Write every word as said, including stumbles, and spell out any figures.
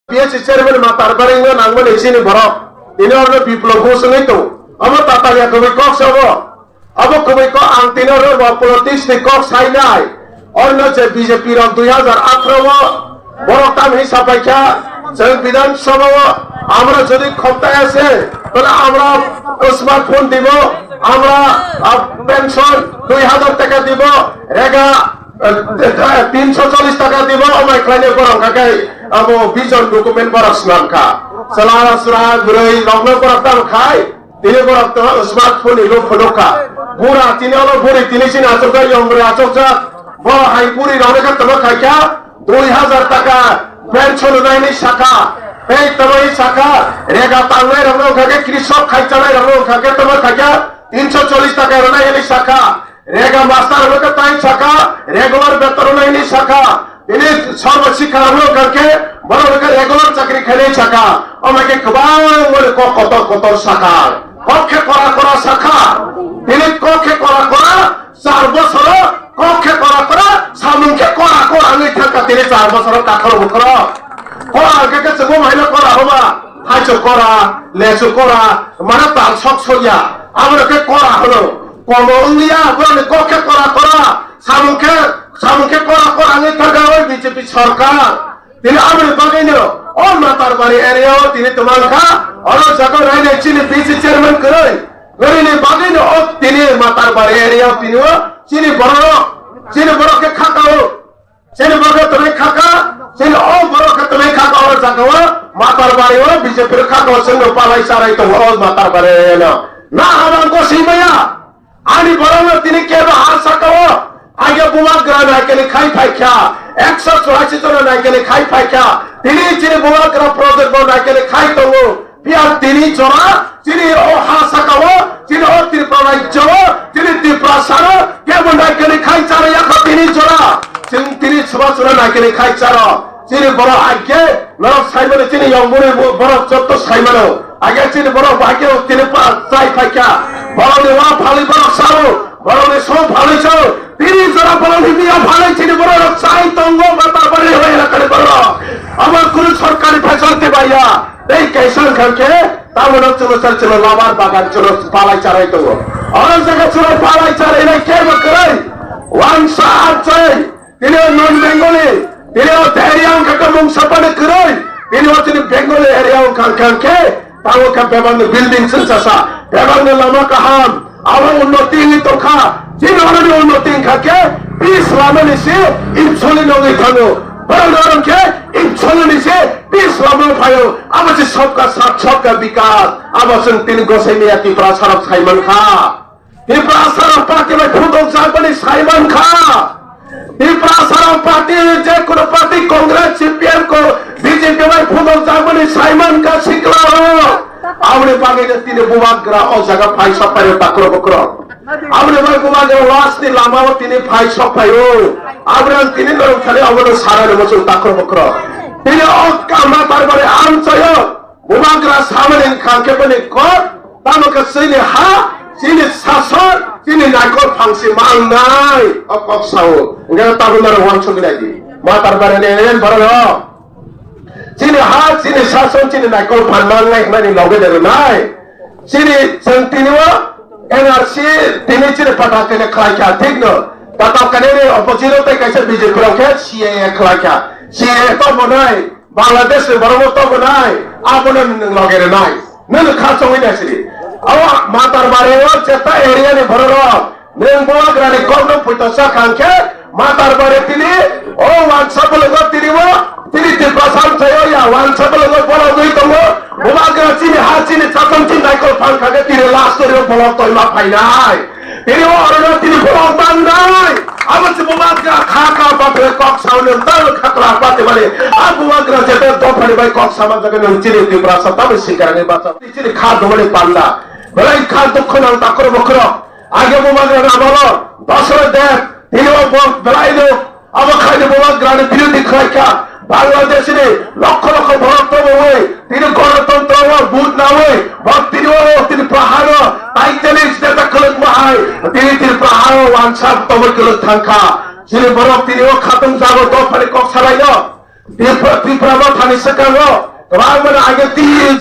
P S C chairman Matar Baring no nangmani chini borok. Tini orno Biplop Ghosh wngwi tong. Omo tataliya kwbwi kok sabo. Abo kwbwi kok ang tini orno bo politics ni kok sainai. Orno je B J P rok dui hajar atharo o borok tam hi sapaikha. Chwng Bidhan Sabha o amra jodi khopta ase, tole amra smartphone dibo, amra, ah, pension dui hajar taka dibo, rega, eh, tinsho chollish taka dibo, omai khlainai borok hwnkha khe abo vision document borok swnam kha. Chwla chwra bwrwi rokno borok tam khai, tini borok to smartphone ni rok phunuk kha. Bura tini olo buri tini chini achukjak, yong bwrwi achukjak, bo hai buri rokno khe tamo khai kha, dui hajar taka pension rwnai hinwi sakha. Tei tamo hi sakha, rega tangnai rokno wngkha khe, krisok khai chanai rokno wngkha khe tamo khai kha, tinsho chollish taka rwnai hinwi sakha. Rega master rokno khe tai sakha, regular beton rwnai hinwi sakha. Tini Sarva Shiksha Abhiyan hwnkha khe, borok rokno khe regular chakri khainai sakha. Omo khe kwbangma ni kok kotor kotor sakha. Kok khe kora kora sakha. Tini kok khe kora kora, char bosoro kok khe kora kora, samung khe kora kora wngwi thangkha tini char bosoro kakhoro bukhoro. Kora hwnkha khe chwngno maino kora homa, haichuk kora, lechuk kora, mane tal sok sokya. Abono khe kora hwno. Komo wngliya, borokni kok khe kora kora, samung khe, samung khe kora kora wngwi thangkha oi B J P sorkar. Tini aboni bagwino o Matarbari area o tini twmang kha, oro jaga rainai chini B C chairman kwrwi. Kwrwini bagwino o tini Matarbari area o tini o chini borok, chini borok khe khaka o. Chini borok khe twmai khaka, chini o borok khe twmai khaka o jaga o Matarbari o B J P rok khaka o chwngno palai charai tongo o Matarbari area no. Na habang ko simaya. Ani borokno tini kebo ha saka o, age bubagra naikani khai phaikha, ekso churashi jona naikani khai phaikha, tini chini bubagra project bo naikani khai tongo, phiya tini jora, chini o ha saka o, chini o Tripura rajyo o, chini Tiprasa no, kebo naikani khai chara yakho tini jora, chwng tini swba swra naikani khai charo. Chini borok age norok saimano, chini yong bwrwi bo-, borok jotto saimano. Age chini borok bo age tini pa chai phaikha. Borokni wa phalwi borok sao, borokni song phalwi sao. Tini jora borokni biya phalwi chini borok rok chai tongo, Matarbari hoi elakani borok. Abo kunu sorkari facility baiya. Tei kaisa wngkha khe, tamono chwlo sar chwlo labar bagan chwlo palai charai tongo. Oro jaga chwlo palai charai nai kebo kwrwi. Wansa achai. Tini o non Bengali, tini o area wngkha khe mung sapani kwrwi, tini o chini Bengali area wngkha, wngkha khe, tamo khe bebakni building chwngsasa, bebakni lama kaham, abo unnoti wngwi tongkha, chini oroni unnoti wngkha khe, peace lamani se imsoli nongwi thango, borokni orom khe imsolini se peace lama phaio, abo se sabka saath sabka vikas, abo chwng tini Gosai Maya Tiprasa rok sai mankha. Tiprasa rok party bai phutokjakmani sai mankha. Tiprasa rok party, je kono party, Congress, C P M ko, B J P bai phutokjakmani sai mankha sikla rok. Aboni bagwi no tini bubagra o jaga phai sok phaio takro bokro. Aboni bagwi bubagra last ni lama o tini phai sok phaio. Aboni tini norok thani abono sana ni muchung takro bokro. Tini o kama tarbari amchaio. Bubagra samani wngkha khe bini kok, tamo khe chini ha, chini sason, chini naikol phangsi mangnai, o kok sao. Hwnkhe tabuk norok uansugwi nai di. Matarbari ni area ni borok rok. Chini ha, chini sason, chini naikol phan mangnai hwnmani loge de rwnai. Chini chwng tini o N R C tini chini pata kene khlai kha, thik no? Tata kene ni opposite o tei kaisa B J P rok khe C A A khlai kha. C A A to bo nai. Bangladesh ni borok bo tobonai, abono nwng loge rwnai. Nwng kha chongwi nai sidi. Awa Matarbari o jeta area ni borok rok, nwng bubagra ni kok no puito sa kha hwnkhe, Matarbari tini, o wansa bolongo tini bo, tini Tiprasa amchaio ya, wansa bolongo borok wi tongo, bubagra chini ha chini chasam chini naikol phan kha khe tini last story o bolok toima phainai. Tini o orono tini borok mangnai. Abo se bubagra kha kha bapre kok sauni tang khakla pate mani. A bubagra jeta dophani bai kok sama jaga nang chini Tiprasa tamo sikarani basa. Chini kha domani panda. Belai kha dukho nang takro bokro. Age bubagra na balo. Dosro de. Tini o bo belai do. Abo khaini bubagrani birodhi khlaikha, Bangladesh ni lokho lokho borok tongwi, tini Ganatantro o vote nawi, bo tini o tini Prahano, Titanic neta kwlwkma hai, tini tini Prahano wansa tongwi kwlwk thangkha. Chini borok tini o khatung jago dophani kok salaino. Tripura, Tripura Mothani swkango kwbangma age twi